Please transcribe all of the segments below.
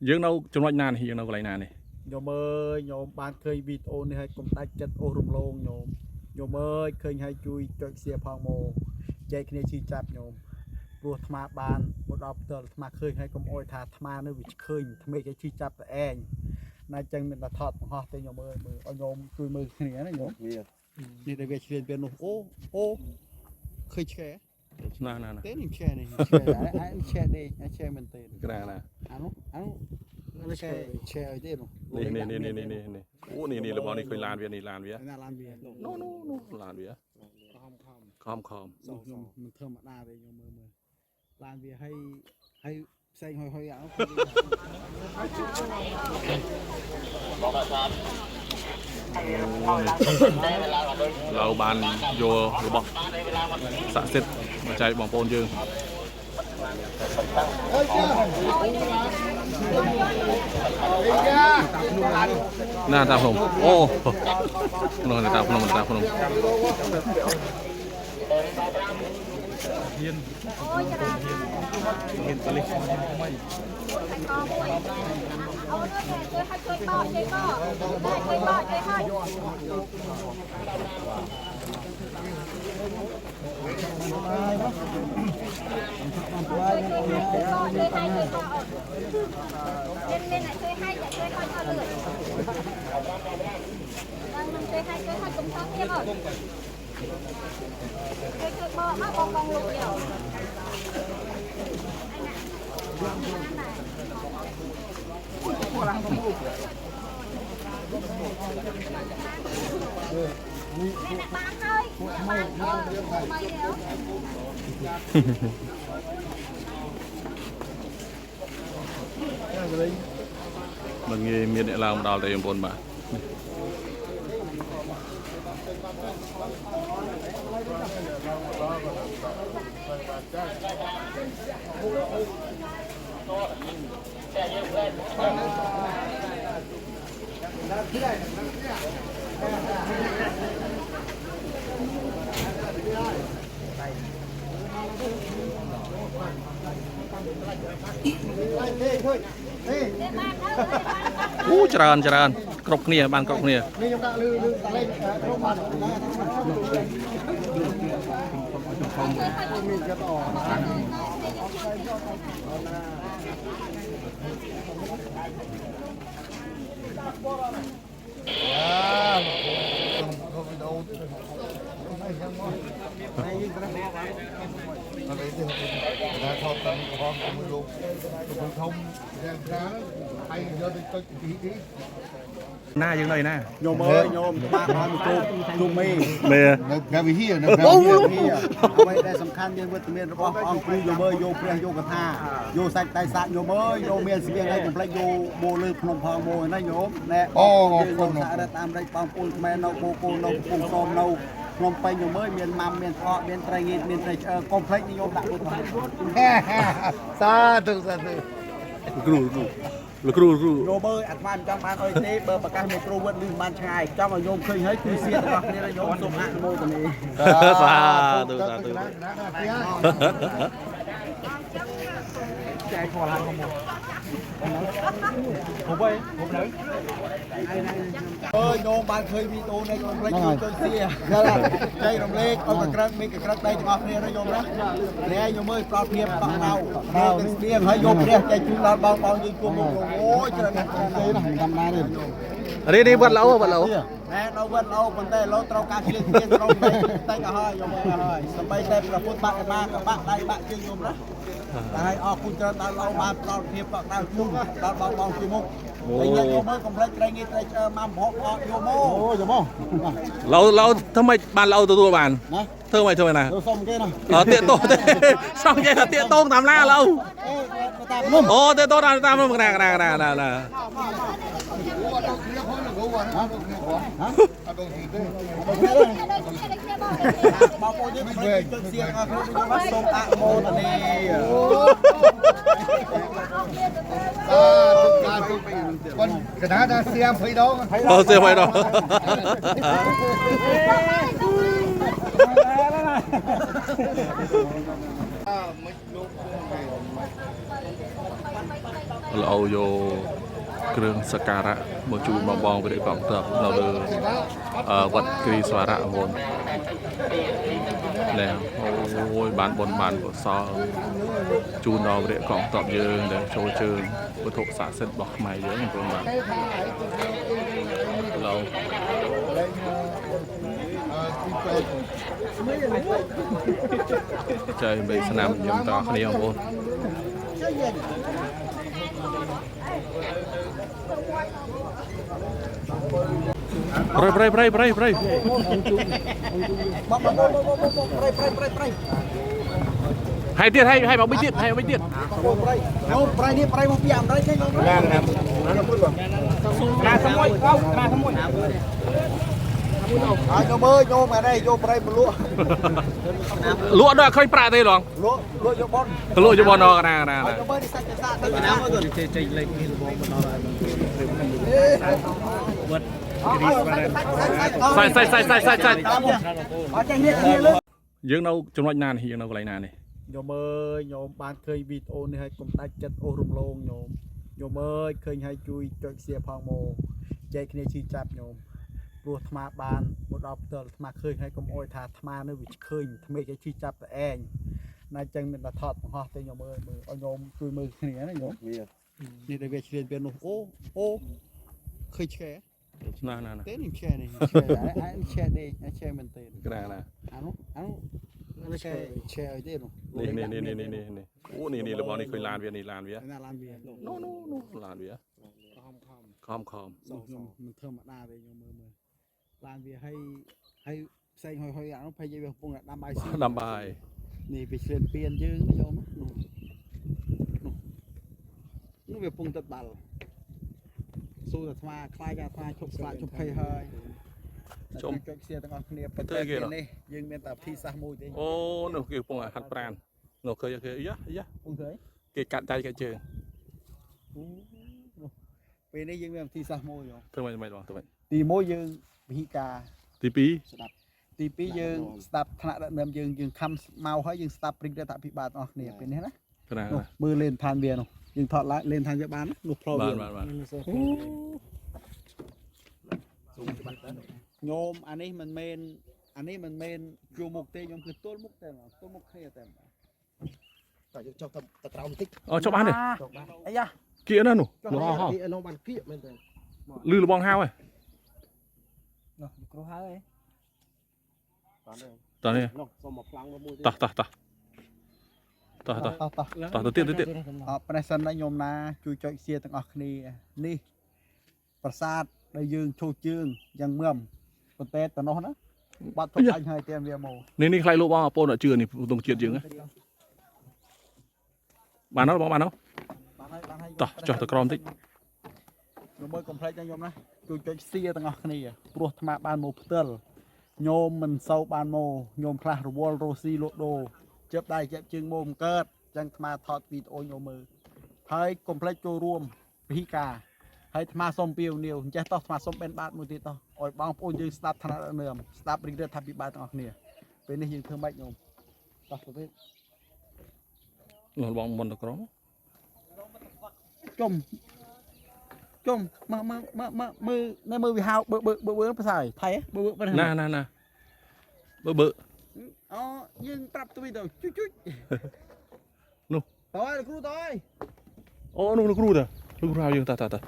យើងនៅចំណុចណានេះយើងនៅកន្លែងណានេះ ញោមអើយញោមបានឃើញវីដេអូនេះហើយកុំដាច់ចិត្តអូសរំលងញោមញោមអើយឃើញហើយជួយចុច share ផងមកចែកគ្នាឈឺចាប់ញោមព្រោះអាត្មាបានមកដល់ផ្ទាល់អាត្មាឃើញហើយកុំអោយថាអាត្មានៅវាឃើញថ្មីគេឈឺចាប់តែឯងណាចឹងមានតែថតបង្ហោះទេញោមអើយមើលឲ្យញោមជួយមើលគ្នាណាញោម វា នេះដែលវាឆ្លៀនពេលនោះអូអូឃើញឆ្កែ ណាណាណា ទេនេះឆ្កែនេះឆ្កែអានេះឆ្កែដេកអាឆ្កែមែនទេ ក្រាណា អានោះអានោះឆ្កែឆ្កែអីទេនោះ នេះនេះនេះនេះនេះនេះអូនេះនេះរបស់នេះឃើញឡានវានេះឡានវា ណាឡានវា នោះនោះនោះឡានវា ខំខំ ខំខំ ខ្ញុំមិនធម្មតាទេខ្ញុំមើលមើលឡានវាឲ្យឲ្យផ្សេងហុយហុយអោ เราបានយករបស់ស័ក្តិសិទ្ធិមកចែកបងប្អូនយើងណាតាមភ្នំអូនោះតាមភ្នំតាមភ្នំ អូយច្រើនហ៊ានប៉លិសថ្មីអូនជួយឲ្យជួយបកជួយបកជួយបកជួយឲ្យជួយជួយបកជួយឲ្យជួយបកមានមានជួយឲ្យជួយឲ្យឲ្យលឿននឹងជួយឲ្យជួយឲ្យកុំថតទៀតអូនជួយជួយបកមកបងបងលុកយក អ្នកបានហើយបានអឺថ្មីទេ មិនងាយមានអ្នកឡើងមកដល់ទេបងប្អូនបាទអូច្រើនច្រើនគ្រប់គ្នាបានគ្រប់គ្នា នេះខ្ញុំដាក់លឺលឺតាលេខក្រុមបានមានចិត្តអ ណាថតតាមក្រហមមួយលោកទៅធំយ៉ាងណាហើយយកទៅចុចទីទី ណាយើងនៅណា ញោមអើយញោមបានបានមកជួបជួបមេ មេ នៅព្រះវិហារនៅព្រះ អូ វិហារ អ្វីដែលសំខាន់យើងវត្តមានរបស់អង្គគ្រូញោមអើយយកព្រះយកកថាយកសាច់ដៃសាក់ញោមអើយយកមានស្បៀងហើយកុំភ្លេចយកបូលើភ្នំផងមួយណាញោមណែយើងសហរដ្ឋអាមេរិកបងប្អូនខ្មែរនៅបូកូនៅកំពង់សោមនៅភ្នំពេញញោមអើយមានម៉ាំមានផ្អកមានត្រីងៀតមានត្រីឆ្អើកុំភ្លេចញោមដាក់មួយផង សាធុសាធុ គ្រូគ្រូលោកគ្រូគ្រូ ញោមអើយអាត្មាមិនចង់បានអុយទេបើប្រកាសមកគ្រូវត្តលឺមិនបានឆ្ងាយចង់ឲ្យញោមឃើញហើយគឺសៀទាំងអស់គ្នាញោមសូមអនុមោទនា សាធុសាធុ ចែកខឡើងមកអើយញោមបានឃើញវីដេអូនៃកុំភ្លេចជួយចុចសៀចែករំលែកឲ្យកក្រើកមានកក្រើកដៃទាំងអស់គ្នាណាញោមណានេះញោមអើយប្រល់ភាពកក់ដៅគ្នាទាំងស្ទៀងហើយយកព្រះចែកជូនដល់បងបងយើងជួបមកអូយច្រើនណាស់ច្រើនណាស់ ទេណាធម្មតាទេ នេះនេះវត្តល្អវត្តល្អ ណែនៅវត្តល្អប៉ុន្តែលោត្រូវការឆ្លៀតគ្នាត្រូវតិចតិចអស់ហើយយកមកអស់ហើយសម្បីតែព្រះពុទ្ធបាក់បាក៏បាក់ដៃបាក់ជើងញោមណាតែឲ្យអរគុណច្រើនដល់លោកបានផ្ដល់ភាពកក់ក្ដៅជូនដល់បងបងជាមុខហើយញោមមើលកុំភ្លេចត្រីងាយត្រីឆ្អើមកមហកអត់យកមក អូយកមក ឡូវឡូវធ្វើម៉េចបានឡូវទទួលបាន ណា ធ្វើម៉េចធ្វើម៉េចណា ទៅសុំគេណា អត់តាកតោទេសងចេះថាតាកតងតាមណាឡូវ អេតាមនំ អូតាកតងតាមតាមណាណាណាណាណា អត់គ្នាផងលោកគ្រូអត់គ្នាផងអត់គ្នាទេ ដូចគ្នាដូចគ្នាបង បងប្អូនយើងកុំភ្លេចចុចសៀងអស់គ្នាញោមសូមអនុមោទនា សាធុសាធុប៉ុនកណាថាសៀម20ដង អូសៀវហើយដល់ មិនលោក ល្អយកគ្រឿងសក្ការៈមកជូនបងបងវិរិយកងទ័ពនៅលើអឺវត្តគ្រីស្វារៈបងប្អូនណែអូយបានបុណ្យបានកុសលជូនដល់វិរិយកងទ័ពយើងដែលចូលជើងវត្ថុស័ក្តិសិទ្ធិរបស់ខ្មែរយើងបងប្អូនបាទឡូវ ទីពេទ្យ ចែកមេស្នាមញឹមតគ្នាបងប្អូនប្រៃប្រៃប្រៃប្រៃប្រៃ បងបងបងបងប្រៃប្រៃប្រៃប្រៃ ហើយទៀតហើយហើយមកបិទទៀតហើយមកបិទទៀត បងប្រៃអូប្រៃនេះប្រៃមកពីអាមេរិកទេបងណាណា ណាសមួយអោណាសមួយ ហើយញោមអើយញោមអានេះយកប្រៃមកលក់ លក់ដល់អត់ឃើញប្រាក់ទេឡង លក់លក់យកបន ទៅលក់យកបនកណាណា ហើយញោមអើយនេះសាច់សាទៅណាមក ចេញចេញលេខនេះលបងមកដល់វត្ត សាច់សាច់សាច់សាច់សាច់សាច់ អត់ចេះនេះគ្នាលើ យើងនៅចំណុចណានេះយើងនៅកន្លែងណានេះ ញោមអើយញោមបានឃើញវីដេអូនេះហើយកុំដាច់ចិត្តអូសរំលងញោមញោមអើយឃើញហើយជួយចុច share ផងមកចែកគ្នាឈឺចាប់ញោមព្រោះអាត្មាបានមកដល់ផ្ទាល់អាត្មាឃើញហើយកុំអោយថាអាត្មានៅវាឃើញថ្មីគេឈឺចាប់តែឯងណាចឹងមានតែថតបង្ហោះទេញោមអើយមើលឲ្យញោមជួយមើលគ្នាណាញោមនេះដែលវាឆ្លៀនពេលនោះអូអូឃើញឆ្កែ ណាណាណា ទេនេះឆ្កែនេះឆ្កែអានេះឆ្កែទេឆ្កែមែនទេ ក្រាណា អានោះអានោះឆ្កែឆ្កែអីទេនោះ នេះនេះនេះនេះនេះនេះអូនេះនេះរបស់នេះឃើញឡានវានេះឡានវា ណាឡានវា នោះនោះនោះឡានវាខំខំ ខ្ញុំមិនធម្មតាទេខ្ញុំមើលមើលឡានវាឲ្យឲ្យផ្សេងហុយហុយអានោះភ័យវាកំពុងតែដាំបាយស៊ី ដាំបាយ នេះវាឆ្លៀនពៀនយើងណាយោមនោះនោះនោះវាកំពុងតែបាល់ស៊ូតែអាត្មាខ្លាចអាត្មាឈប់ស្លាកឈប់ភ័យហើយចុចខ្សៀទាំងអស់គ្នាប៉ុន្តែនេះយើងមានតែពិធីសាសមួយទេ អូនោះគេកំពុងតែហាត់ប្រាននោះឃើញគេយ៉ាយ៉ា កំពុងធ្វើអី គេកាត់ដៃកាត់ជើង នោះពេលនេះយើងមានពិធីសាសមួយយោ ធ្វើម៉េចម៉េចបងធ្វើម៉េច ទី1យើងវិហិការ ទី2 ស្ដាប់ទី2យើងស្ដាប់ថ្នាក់ដឹកនាំយើងយើងខំមកហើយយើងស្ដាប់ព្រិចរដ្ឋាភិបាលទាំងអស់គ្នាពេលនេះណា ក្រា នោះមើលលេនឋានវានោះយើងថតឡើងលេនឋានវាបានណានោះផ្លូវ បាទ វា បាទបាទ ញោមអានេះមិនមែនអានេះមិនមែនជួមុខទេញោមគឺទល់មុខតែម្ដងទល់មុខគ្នាតែម្ដង តើយើងចុះទៅទៅក្រោមបន្តិច អូចុះបានទេ ចុះបាន អាយ៉ា គៀណានោះលហោ គៀកនោះបានគៀកមែនតើ លឺលបងហៅហ៎ នោះគ្រូហើយ បានទេ តោះនេះ នោះសុំមកប្លង់មួយទៀត តោះតោះតោះតោះតោះ តោះតោះ តោះទៅទៀតទៅទៀត អរប្រេះសិនណាញោមណាជួយចុចសៀទាំងអស់គ្នានេះប្រាសាទដែលយើងឈោជើងយ៉ាងមឿមប៉ុន្តែតំណោះណាបាត់ធំអញហើយទៀមវាមក នេះនេះខ្លាយលោកបងអពូនអត់ជឿនេះទងជាតិយើងបានអត់បងបានអត់ បានហើយបានហើយ តោះចុះទៅក្រោមតិច ញោមមើលកុំភ្លេចណាញោមណាជួយចុចសៀទាំងអស់គ្នាព្រោះអាត្មាបានមកផ្ទាល់ញោមមិនសូវបានមកញោមខ្លះរវល់រស់ស៊ីលក់ដូរជើបដៃជើបជើងមកមិនកើតចឹងអាត្មាថតវីដេអូញោមមើលហើយកុំភ្លេចចូលរួមពិធីការហើយអាត្មាសូមពាវនាវអញ្ចេះតោះអាត្មាសូមបិណ្ឌបាតមួយទៀតតោះឲ្យបងប្អូនយើងស្ដាប់ឋានៈដឹកនាំស្ដាប់រាជរដ្ឋាភិបាលទាំងអស់គ្នាពេលនេះយើងធ្វើម៉េចញោមតោះទៅទៀត លោកបងមុនទៅក្រោម ជុំជុំមើលមើលមើលមើលមើលនៅមើលវាហៅបើបើបើបើភាសាថៃបើបើបើ ណាណាណាបើបើ អូយើងប្រាប់ទៅវិញទៅជួយជួយ នោះ តើគ្រូតើ អូនោះលោកគ្រូតាលោកគ្រូហៅយើងតាតាតា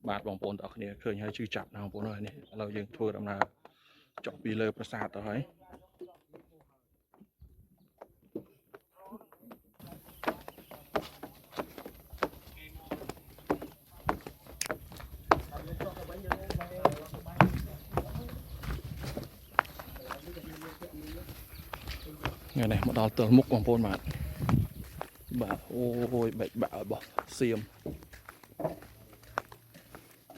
បាទបងប្អូនទាំងអស់គ្នាឃើញហើយជឿចាប់ណាបងប្អូនអើយនេះឥឡូវយើងធ្វើដំណើរចុះពីលើប្រាសាទទៅហើយថ្ងៃនេះមកដល់ទល់មុខបងប្អូនបាទបាទអូយបែកបាក់របស់សៀម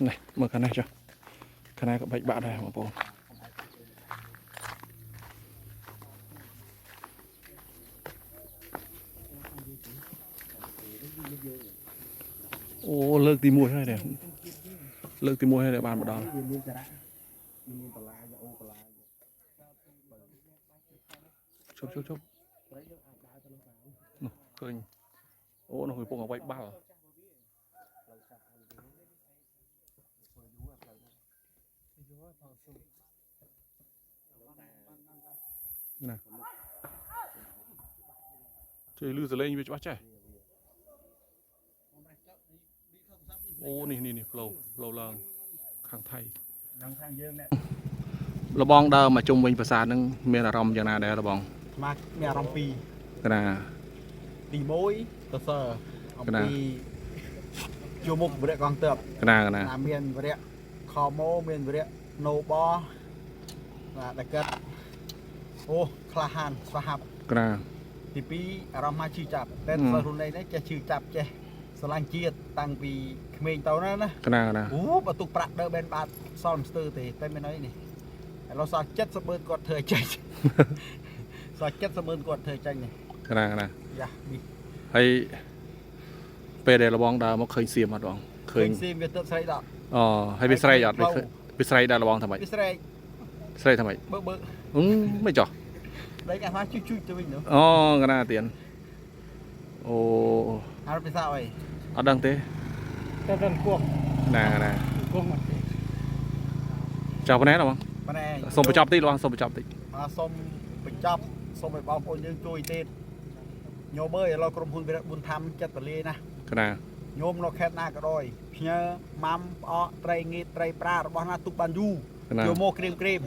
នេះមើលខាងនេះចុះខាងនេះក៏បែកបាក់ដែរបងប្អូនអូលើកទី1ហើយនេះលើកទី1ហើយដែលបានមកដល់ វាមានសារៈវាមានបន្លាយអូបន្លាយ ជប់ជប់ជប់ ព្រៃយើងអាចដើរទៅនោះ ឃើញអូនោះកំពុងឲ្យវាយបាល់ណាជួយលឺសលេងវាច្បាស់ចេះអូនេះនេះនេះផ្លូវផ្លូវឡើងខាងថៃ នឹងខាងយើងនេះ លបងដើរមកជុំវិញប្រាសាទហ្នឹងមានអារម្មណ៍យ៉ាងណាដែរលបង មកមានអារម្មណ៍ពីរ កណា ទី1ទៅសើអំ កណា ពីជួមុខវរៈកងទ័ព កណាកណា ណាមានវរៈខម៉ូមានវរៈណូបបាទដែលគាត់អូក្លាហានស្វាហាប់ កណា ទី2អារម្មណ៍មកឈឺចាប់តែ ហឹម សិស្សរុននេះចេះឈឺចាប់ចេះស្រឡាញ់ជាតិតាំងពីក្មេងទៅណាណា កណាកណា អូបើទុកប្រាក់ដើបែនបាតសល់មិនស្ទើរទេតែមានអីនេះឥឡូវសល់70ម៉ឺនគាត់ធ្វើឲ្យចេញ សល់70ម៉ឺនគាត់ធ្វើឲ្យចេញនេះ កណាកណា យ៉ានេះ ហើយពេលដែលលបងដើរមកឃើញសៀមអត់បងឃើញ ឃើញស៊ីមវាទឹកស្រីដល់ អូហើយវាស្រែកអត់វាឃើញវាស្រែកដែរលបងថាម៉េច វាស្រែក ស្រែកថាម៉េច បើបើ អឺមិនចោះ ដេកអាម៉ាជួយជួយទៅវិញនោះ អូកណាទៀនអូ អារភាសាអី អត់ដឹងទេ តែតែគោះ ណាណា គោះមកទេ ចប់ប៉ុណ្ណេះលបង ប៉ុណ្ណេះ សូមបញ្ចប់តិចលបងសូមបញ្ចប់តិច មកសូមបញ្ចប់សូមឲ្យបងប្អូនយើងជួយទៀតញោមអើយឥឡូវក្រុមហ៊ុនវីរៈប៊ុនថាំចិត្តពលាយណាស់ កណា ញោមនៅខេត្តណាក៏ដោយផ្ញើម៉ាំផ្អកត្រីងៀតត្រីប្រារបស់ណាទុកបានយូរ កណា យកមកក្រៀមក្រៀម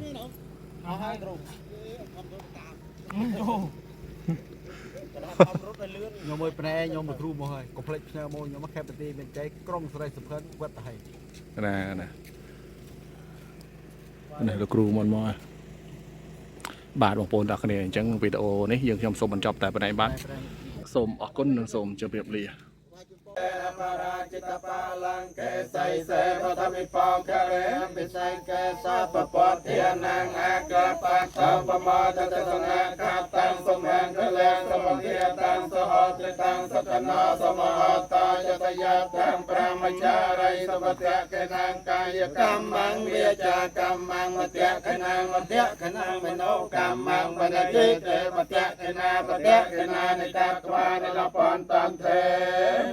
ញោមអើយប្រែញោមមកគ្រូមកហើយកុំភ្លេចផ្ញើមកញោមមកខេត្តប្រទេសមានជ័យក្រុងសេរីសុផិនវត្តហើយក ណាណានេះលោកគ្រូមុនមកហើយបាទបងប្អូនទាំងអស់គ្នាអញ្ចឹងវីដេអូនេះយើងខ្ញុំសូមបញ្ចប់តែប៉ុណ្ណេះបាទ ប្រែ សូមអរគុណនិងសូមជម្រាបលា បរាជិតបាលង្កេសៃសេបធមិបងករេពិសៃកេសពពទានាងអាកបតបមតតសនាកតាំងសមង្គលសមធាតាំងសហទតាំងសតនាសមហតាយតយាតាំងប្រមចារិសវតៈកណាងកាយកម្មងវាចាកម្មងមតៈកណាងមតៈកណាងមโนកម្មងបនជិទេមតៈកណាបតៈកណានិតាត្វានិលពន្តន្តេ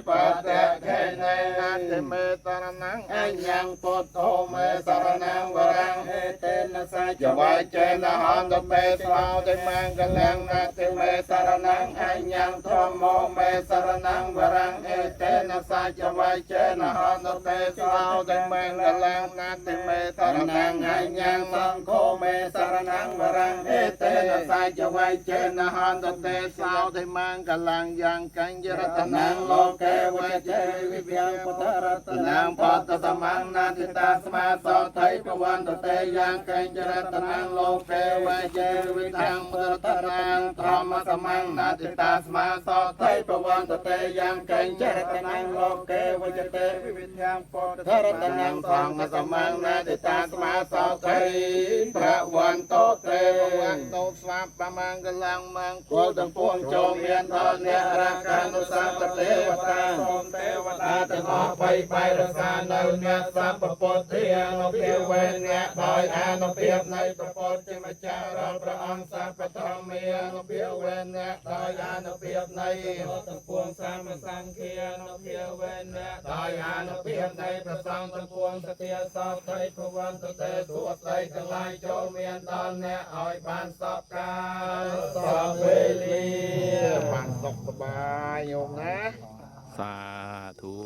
បតៈខេនេអតិមេតរណងអញ្ញងពុទ្ធោមេសរណងវរងហេតេនសាចវៃចេនហន្តមេសោតិមង្គលងអតិមេសរណងអញ្ញងធម្មោមេសរណងវរងហេតេនសាចវៃចេនហន្តមេសោតិមង្គលងអតិមេសរណងអញ្ញងសង្ឃោមេសរណងវរងហេតេនសាចវៃចេនហន្តទេសោតិមង្គលងយ៉ាងកញ្ញរតនងលោកេវេចេវិវៀងពុទ្ធរតនងបតសមងនាទិតាស្មាសោថៃពវន្តទេយ៉ាងកញ្ញរតនងលោកេវេចេវិធាំពុទ្ធរតនងធម្មសមងនាទិតាស្មាសោថៃពវន្តទេយ៉ាងកញ្ញរតនងលោកេវេចេវិធាំពុទ្ធរតនងសង្ឃសមងនាទិតាស្មាសោថៃប្រវន្តទេពវន្តោស្វាបមង្គលងមង្គលទាំងពួងចូលមានដល់អ្នករកានុសពទេវតាសូមទេវតាទាំងអស់បីបាយរក្សានៅអ្នកសពពុទ្ធានុភាវេអ្នកដោយអានុភាពនៃព្រះពុទ្ធជាម្ចាស់រាល់ព្រះអង្គសពធម្មានុភាវេអ្នកដោយអានុភាពនៃទាំងពួងសម្សង្ឃានុភាវេអ្នកដោយអានុភាពនៃព្រះសង្ឃទាំងពួងសទាសោថៃភវន្តទេសួស្តីទាំងឡាយចូលមានដល់អ្នកឲ្យបានសពកាលសពវេលា បានសុខសប្បាយញោមណា សាធុ